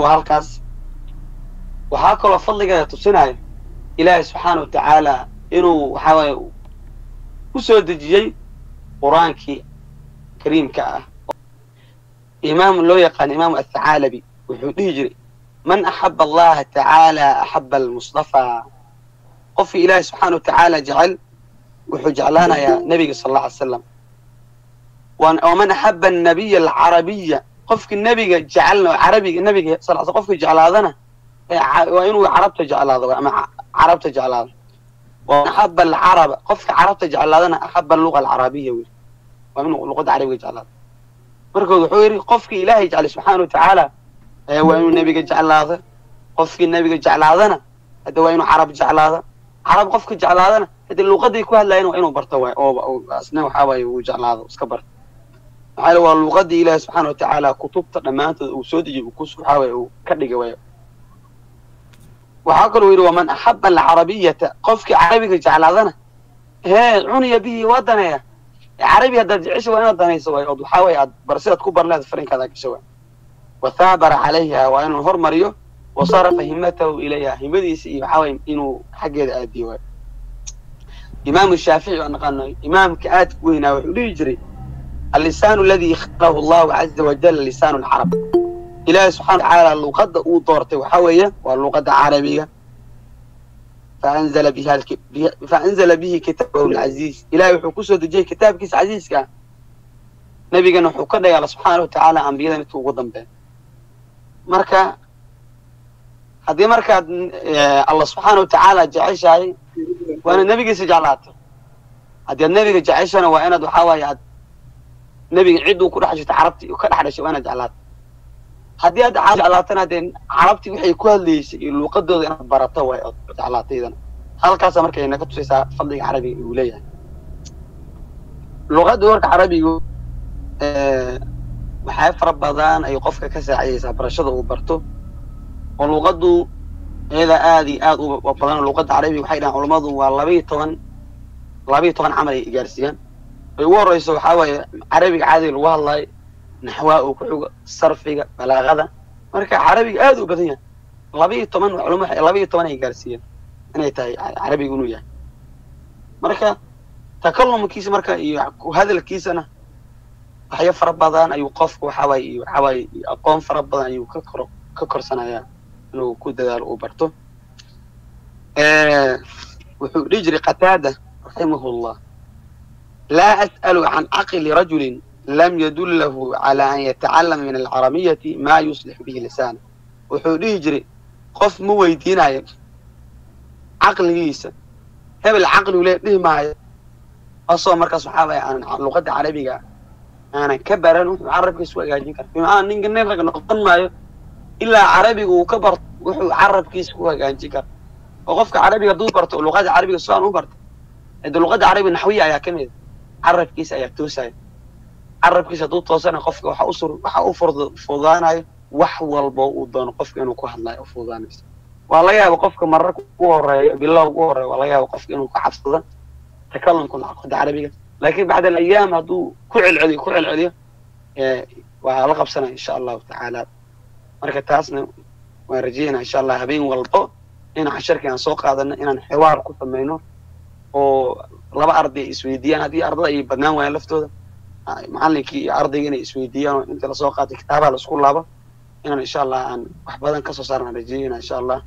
Waa halkaas. Waxaa kaloo fadligeeda tusinaya Ilaahay subxaana wa tacaala inuu waxaa waaye ku soo dejiyey Qur-aankii kariimka ah. Imaam loo yaqaan Imaamu Athacaalabi wuxuu dhihi jiray: "Man axaba Allaha tacaala axaba almustafaa." Qofkii Ilaahay subxaana wa tacaala jecel wuxuu jeclaanayaa Nebiga sal alla alay slam. Waman axaba annabiya alcarabiya, qofkii Nebiga jecelna oo carabiga Nebiga sal sl qofkii jeclaadana waa inuu carabta jeclaado ama carabta jeclaado. Waman axaba alcaraba, qofka carabta jeclaadana, axaba alluga alcarabiya wey, waa inuu luqadda carabiga jeclaado. Markood wuxuu yidhi: qofkii Ilaahay jeclay subxaana wa tacaala waa inuu Nebiga jeclaado, qofkii Nebiga jeclaadana hadda waa inuu carab jeclaado, carab qofka jeclaadana hadda luqaday ku hadlayan waa inuu barto waay, oo asna waxaa waaye uu jeclaado iska barto. Maxaa yeele waa luqadii Ilaahay subxaana wa tacaala kutubta dhammaantood uu soo dejiyey uu ku waxaa waaye uu ka dhigay waay. Waxaa kaloo yidhi: "Waman axaba alcarabiyata," qofkii carabiga jeclaadana hee cuniya bihi, waa daneeya. Carabi haddaad jecesha waa inaad danayso waay, ood waxaa waye aad bar sidaad ku bar lehed farinkaada gasho waay. Wathaabara calayha, waa inuu hormariyo. Wasarafa himatahu ilayha, himadiisa iyo waxaa waye inuu xaggeeda aadiyo waay. Imaamu Shaafici oo naqaano, imaamka aadka u weynaa, wuxuu dhihi jiray: "Allisaanu aladi ikhtarahu Allahu caza wajalla lisaanu alcarab." Ilaahay subxana watacaala luqadda uu doortay waxaa weeye waa luqadda carabiga. Faanzala bihi kitaabahu alcaziiz, Ilahay wuxuu kusoo dejiyey kitaabkiisa casiiska ah. Nebigana wuxuu ka dhigay Alla subxaana wa tacaala ambiyada midka ugu dambeeya. Marka haddii markaad Alla subxaana wa tacaala jeceshahay waa inaad nebigiisa jeclaato. Haddii aad nebiga jeceshana waa inaad waxaa waaye aad nebiga cidduu ku dhex jirto, carabti ka dhex dhashay, waa inaad jeclaato. Haddii aad jeclaatana dee carabtii waxay ku hadlaysay iyo luuqadooda inaad barato waay ood jeclaataydana. Halkaasa markay naga tusaysaa fadliga carabiga uu leeyahay luqadda. Warka carabigu waxaa fara badan ay qofka ka saacidaysaa barashada uu barto oo luqaddu iyada aad iyo aad u badan. Luqadda carabiga waxay dhahaan culammadu waa 12, 12 camal ay gaarsiiyaan. Ay ugu horeyso waxaa waaye carabiga caadiga lagu hadlayo, naxwaa uu ku xigo, sarfiga, balaaqada. Marka carabiga aad u badan yahay, 12 culamo 12 ay gaarsiiyeen inay tahay carabiga inuu yahay. Marka takalumkiisa marka iyo hadalkiisana waxyo fara badan ayuu qofku waxaa waaye iyo waxaa waaye aqoon fara badan ayuu ka korsanayaa inuu ku dadaalo uu barto. Wuxuu dhihi jiray Qataada raximahullah: "Laa as'alu can caqli rajulin lam yadullahu cala an yatacallama min alcarabiyati ma yuslixu bihi lisaana." Wuxuu dhihi jiray: qof ma weydiinayo caqligiisa, hebel caqligu le dhihi maayo, asoo markaas waxaa waaya aanan luqadda carabiga aanan ka baran wuxuu carabkiisa ku hagaajin kara. Bimacnaa ninka nin rag noqon maayo ilaa carabiga uu ka barto wuxuu carabkiisa ku hagaajin kara. Oo qofka carabiga hadduu barto oo luqadda carabiga siaan u barto, hade luqadda carabiga naxwiya ayaa ka mid a, carabkiisa ayaa toosaya. Carabkiisa hadduu toosana qofka waxa usur waxa u fududaanayo wax walbo uu doono qofka inuu ku hadlayo u fududaanayso. Waa laga yaaba qofka mararka ugu horeeyo, bilow ugu horeeyo, waa laga yaaba qofka inuu ka cabsado takalumka luqadda carabiga, laakiin bacda alayaam hadduu ku celceliyo ku celceliyo waa la qabsanaya insha Allahu tacaala. Marka taasna waan rajeynaa insha Allah habeen walbo inaan casharkii aan soo qaadano inaan xiwaar ku samayno oo laba arday ay isweydiiyaan. Haddii ardada ay badnaan waayaan laftooda, macallinkii iyo ardayga inay isweydiiyaan oo inta lasoo qaatay kitaabaha laisku laabo, inaan insha Allah aan wax badan kasoo saarnaan rajeynaa insha Allah.